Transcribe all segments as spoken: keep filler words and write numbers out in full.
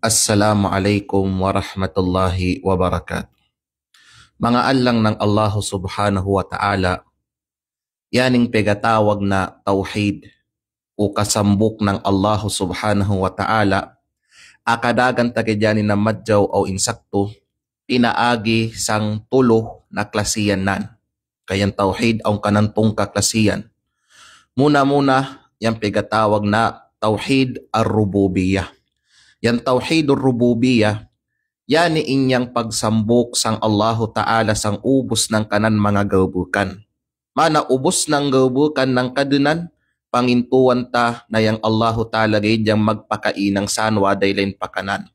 Assalamu alaikum warahmatullahi wabarakatuh. Manga allang nang Allahu Subhanahu wa Ta'ala, iyaning pegatawag na tawhid, o kasambuk nang Allahu Subhanahu wa Ta'ala, akadagan ta ga'i iyan na madjaw aw insaktu, pinaagi sang tulu na klase iyan nan. Ka iyan tawhid awn kanan tungka klase iyan. Muna-muna, iyan pegatawag na tawhid ar-rububiyyah. Iyan tawhid ar-rububiyyah, iyan i inyang pagsambuk sang Allahu Ta'ala sang ubus nang kanan manga gabukan. Mana ubus nang gabukan nang kadenan, pangintuan ta na yang Allahu Ta'ala ga'i iyan magpakain nang san wada'i lain pakanan.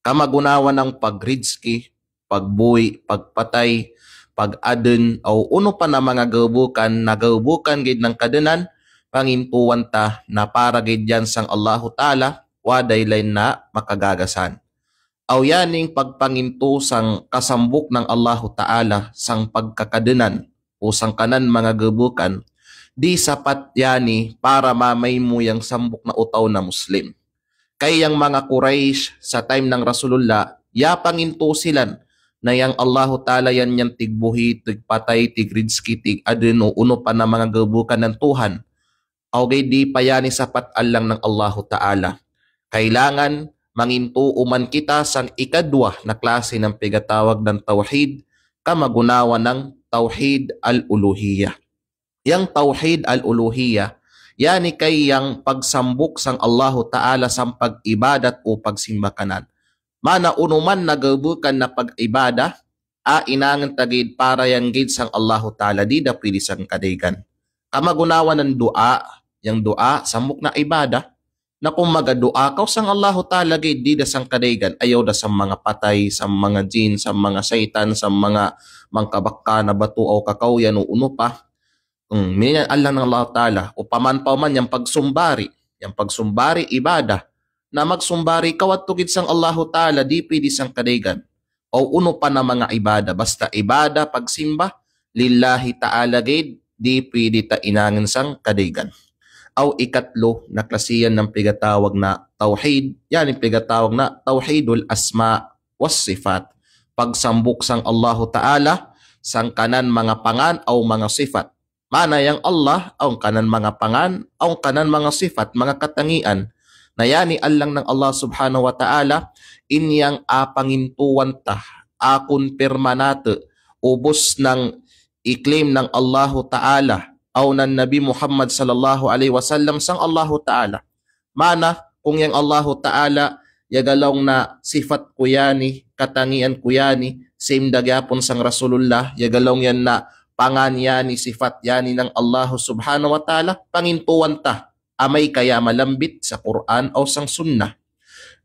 Kamagunawan nang pagrijki, pagbuhi', pagpatay, pag-aden, aw unu pa na manga gabukan, na gabukan ga'i nang kadenan, pangintuan ta na para ga'i iyan sang Allahu Ta'ala, wada'i lain na makagagasan. Aw iyaning pagpangintu sang kasambuk nang Allahu Ta'ala, sang pagkakadenan, o sang kanan manga gabukan, di sapat iyan i para mamaymu yang sambuk na o tau na Muslim. Kay yang manga Quraysh sa time nang Rasulullah, iyapangintu silan na yang Allahu Ta'ala iyan iyan tigbuhi', tigpatay, tigrijki, tig-aden, o unu pa na manga gabukan nang Tuhan. Aw ga'i di pa iyan i sapat allang nang Allahu Ta'ala. Kailangan mangintu uman kita sang ikaduwa na klase nang pegatawag nang tawhid, kamagunawan nang tawhid al-uluhiyyah. Yang tawhid al-uluhiyyah, iyan i kay yang pagsambuk sang Allahu Ta'ala sang pag-ibadat o pagsimba kanan. Mana unu man na gabukan na pag-ibadah, a inangan ta ga'i para iyan ga'i sang Allahu Ta'ala, di da pwede sang kadaygan. Kamagunawan nang du'a, yang du'a sambuk na ibadah. Na kum magadu'a kaw sang Allahu Ta'ala ga'i di da sang kadaygan, ayaw da sang manga patay, sang manga jin, sang manga saytan, sang manga mangkabakka na batu aw kakaw iyan o unu pa. Hmm, miyan allang nang Allahu Ta'ala, upaman pa uman yang pagsumbari, yang pagsumbari ibadah. Na magsumbari kaw attu ga'i sang Allahu Ta'ala, di pwede sang kadaygan. Aw unu pa na manga ibadah, basta ibadah, pagsimba, lillahi ta'ala ga'i, di pwede ta inangan sang kadaygan. Aw ikatlu na klase iyan nang pegatawag na tawhid, iyan i pegatawag na tawhidul asma was sifat. Pagsambuk sang Allahu Ta'ala, sang kanan manga pangan, aw manga sifat. Mana yang Allah, awn kanan manga pangan, awn kanan manga sifat, manga katangian. Na iyan i allang nang Allah Subhanahu wa Ta'ala, inyang a pangintuan ta, a kunpirma nate, ubus nang i-claim nang Allahu Ta'ala, aw nang Nabi Muhammad sallallahu alaihi wasallam sang Allahu Ta'ala. Mana, kung yang Allahu Ta'ala, iyaga laung na sifat ku iyan i, katangian ku iyan i, same da gihapon sang Rasulullah, iyaga laung iyan na pangan iyan i, sifat iyan i nang Allahu Subhanahu wa Ta'ala, pangintuan ta, amay kaya malambit sa Qur'an aw sang sunnah.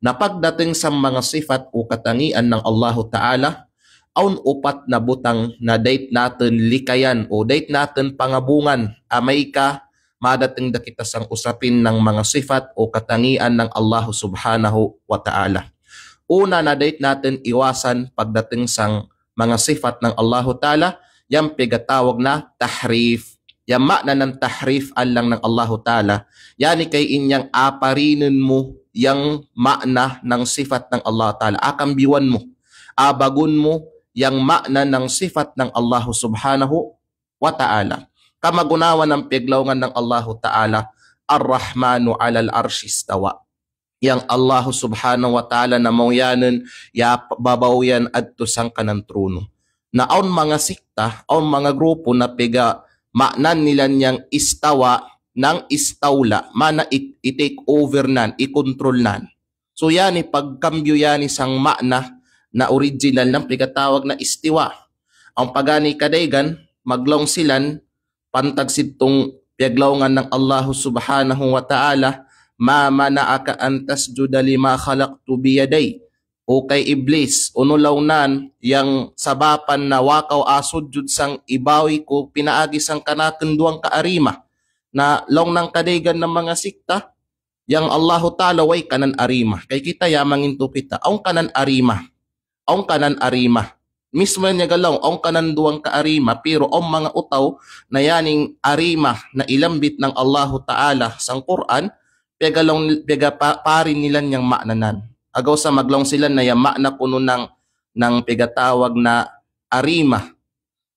Na pagdating sang manga sifat o katangian nang Allahu Ta'ala, awn upat na butang na dait natin likayan o dait natin pangabungan, amay ka madating da kita sang usapin nang manga sifat o katangian nang Allahu Subhanahu wa Ta'ala. Una na dait natin iwasan pagdating sang manga sifat nang Allahu Ta'ala, yang pegatawag na tahrif. Yang makna nang tahrif allang nang Allahu Ta'ala, iyan i kay inyang aparinen mu yang makna nang sifat nang Allahu Ta'ala, akambiwan mu, abagun mu yang makna nang sifat nang Allahu Subhanahu wa Ta'ala. Kamagunawan nang paglaungan nang Allahu Ta'ala, Ar-Rahmanu 'alal 'arsy istawa. Yang Allahu Subhanahu wa Ta'ala na maoyanen, iyababaw iyan attu sang kanan trono. Na awn manga sikta, awn manga grupo na pega maknan nila yang istawa, nang istawla, mana i-, i-take over nan, i-control nan. So iyan i pagkambyu iyan i sang makna na original nang pegatawag na istiwa. Awn pagani kadaygan, maglaung silan, pantag sidtong piyaglaungan nang Allahu Subhanahu wa Ta'ala, "Ma mana'aka an tasjuda lima khalaqtu biyadayya?" O kay Iblis, unu laung nan yang sabapan na wakaw a sujud sang ibawi ku pinaagi sang kanaken duwang ka arima? Na laung nang kadaygan na manga sikta, yang Allahu Ta'ala way kanan arima. Kay kita ya mangintu kita, awn kanan arima. Awn kanan arima. Mismo niya ga laung, awn kanan duwang ka arima, pero awn manga utaw na iyaning arima na ilambit nang Allahu Ta'ala sang Qur'an, pegalaung, pega pa-, parin nila yang makna nan. Agaw sa maglaung sila na yang ma'na kunu nang, nang pigatawag na arima,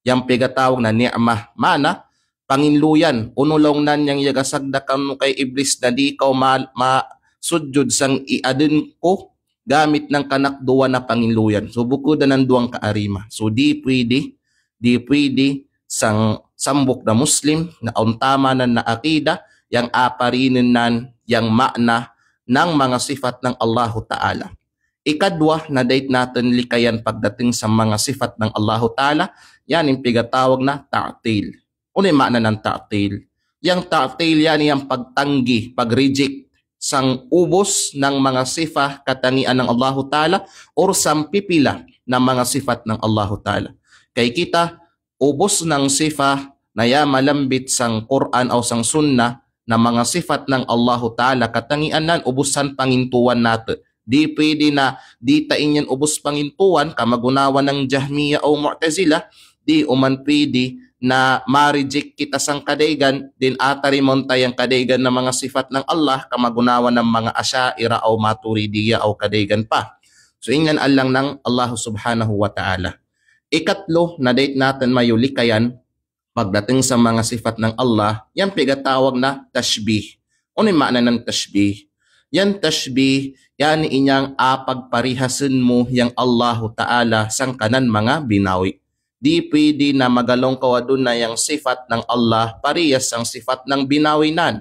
yang pigatawag na ni'mah. Ma'na, panginluyan. Unu laungnan yang iyaga sagda kanu kay Iblis na di kaw ma, ma sujud sang i adun ku, gamit nang kanak duwa na panginluyan. So, buku danan duwang ka arima. So, di pwede, di pwede sang sambuk na Muslim, na awn tama nan na akida, yang aparinen nan, yang ma'na, nang mga sifat nang Allahu Ta'ala. Ikadwa na dait natun likayan pagdating sa mga sifat nang Allahu Ta'ala, yan in pigatawag na ta'til. Unu in ma'na nang ta'til? Yang ta'til yan yang pagtanggi, pag-reject sang ubus nang mga sifa katangian nang Allahu Ta'ala, or sang pipila nang mga sifat nang Allahu Ta'ala. Kay kita, ubus nang sifa na ya malambit sang Qur'an aw sang Sunnah, na mga sifat nang Allahu Ta'ala katangian nan ubus san pangintuan natu. Di pwede na di ta inin ubus pangintuan, kamagunawan nang Jahmiyyah aw Mu'tazilah, di uman pwede na ma-reject kita sang kadaygan, din atari mawn ta yang kadaygan na mga sifat nang Allah, kamagunawan nang mga Asha'irah aw Maturidiyyah aw kadaygan pa. So, inin allang nang Allah Subhanahu wa Ta'ala. Ikatlo, na dait natun mayu likayan, pagdating sa mga sifat nang Allah, yang pigatawag na tashbih. Unu in ma'na nang tashbih? Yang tashbih, yan in yang apagparihasun mu yang Allahu Ta'ala sangkanan mga binawi. Di pwede na magalaung kaw adun na yang sifat nang Allah parihas sang sifat nang binawi nan.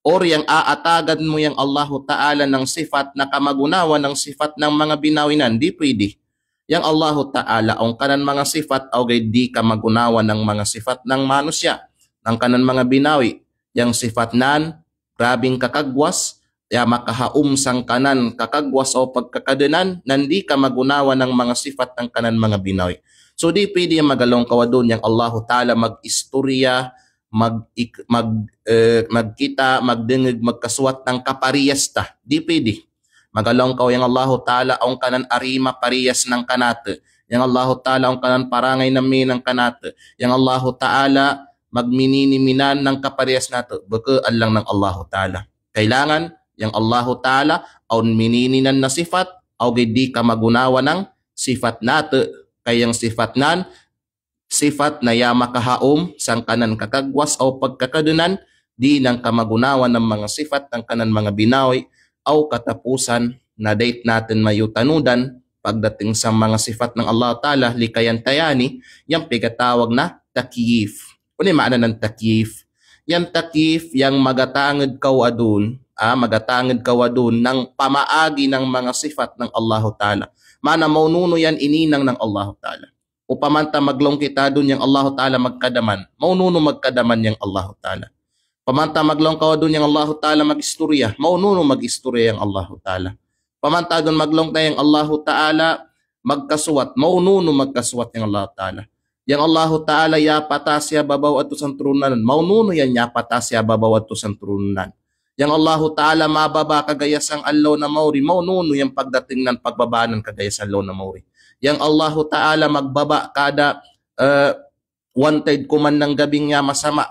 Or yang aatagan mu yang Allahu Ta'ala nang sifat na kamagunawan nang sifat nang mga binawi nan, di pwede. Yang Allahu Ta'ala, awn kanan mga sifat, aw gay di kamagunawan nang mga sifat nang manusiya', nang kanan mga binawi. Yang sifat nan, grabing kakagwas, ya makahaum sangkanan kakagwas aw pagkakadunan, nan di kamagunawan nang mga sifat nang kanan mga binawi. So, di pwede yang magalaung kaw adun yang Allahu Ta'ala mag-istorya, mag, ik, mag, eh, magkita, magdungug, magkasuwat nang kaparihas ta. Di pwede. Magalaung kaw yang Allahu Ta'ala awn kanan arima parihas nang kanatu. Yang Allahu Ta'ala awn kanan parangay na mi nang kanatu. Yang Allahu Ta'ala magminini minan nang kaparihas natu. Buku allang nang Allahu Ta'ala. Kailangan yang Allahu Ta'ala awn minini nan na sifat, aw gay di kamagunawan nang sifat natu. Kay yang sifat nan, sifat na ya makahaum sangkanan kakagwas aw pagkakadunan, di nang kamagunawan nang mga sifat nang kanan mga binawi, aw katapusan na dait natun mayu tanudan, pagdating sa mga sifat nang Allah Ta'ala, likayan ta yani, yang pigatawag na takyif. Unu in ma'na nang takyif? Yang takyif, yang magatangud kaw adun, ah, magatangud kaw adun nang pamaagi nang mga sifat nang Allahu Ta'ala. Ma'na maununu yan ininang nang Allahu Ta'ala. Upama ta maglaung kita adun yang Allahu Ta'ala magkadaman, maununu magkadaman yang Allahu Ta'ala. Upama ta maglaung kaw adun yang Allahu Ta'ala mag-istorya, maununu mag-istorya yang Allahu Ta'ala. Upama ta adun maglaung ta yang Allahu Ta'ala magkasuwat, maununu magkasuwat yang Allahu Ta'ala. Yang Allahu Ta'ala ya pataas ya babaw atu sang trununan, maununu yan ya pataas ya babaw atu sang trununan. Yang Allahu Ta'ala mababa kagaya sang allo na mauri, maununu yang pagdating nan pagbabanan kagaya sang allo na mauri. Yang Allahu Ta'ala magbaba kada, eh, wanted kuman nang gabing ya masama.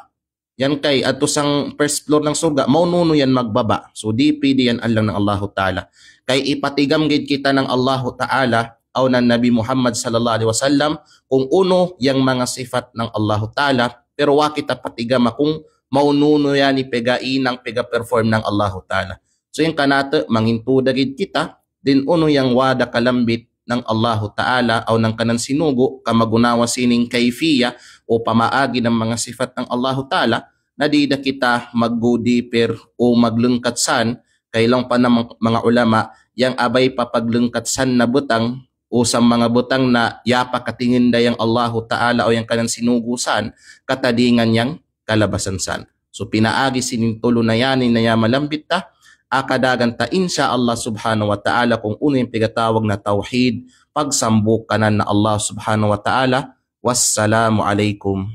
Yan kay atu sang first floor nang surga', maununu yan magbaba. So, di pwede yan allang nang Allahu Ta'ala. Kay ipatigam gid kita nang Allahu Ta'ala, aw nang Nabi Muhammad sallallahu alaihi wasallam, kung unu yang mga sifat nang Allahu Ta'ala, pero wa kita patigama kung maununu yan i pega-inang pega-perform nang Allahu Ta'ala. So, yang kanatu, mangintuda gid kita, din unu yang wa da kalambit nang Allahu Ta'ala, aw nang kanan sinugu, kamagunawa sining kayfiya, o pamaagi nang mga sifat nang Allahu Ta'ala, na di da kita mag-go deeper o maglengkat san, kay laung pa nang mga ulama, yang abay pa paglengkat san na butang, o sa mga butang na ya pa katingin da yang Allahu Ta'ala o yang kanan sinugu san, katadingan yang kalabasan san. So, pinaagi sinin tulu na yani na ya malambit ta, akadagan ta insya Allah subhanahu wa ta'ala kung unu yang pigatawag na tawhid, pagsambu kanan na Allah subhanahu wa ta'ala. Wassalamu alaikum.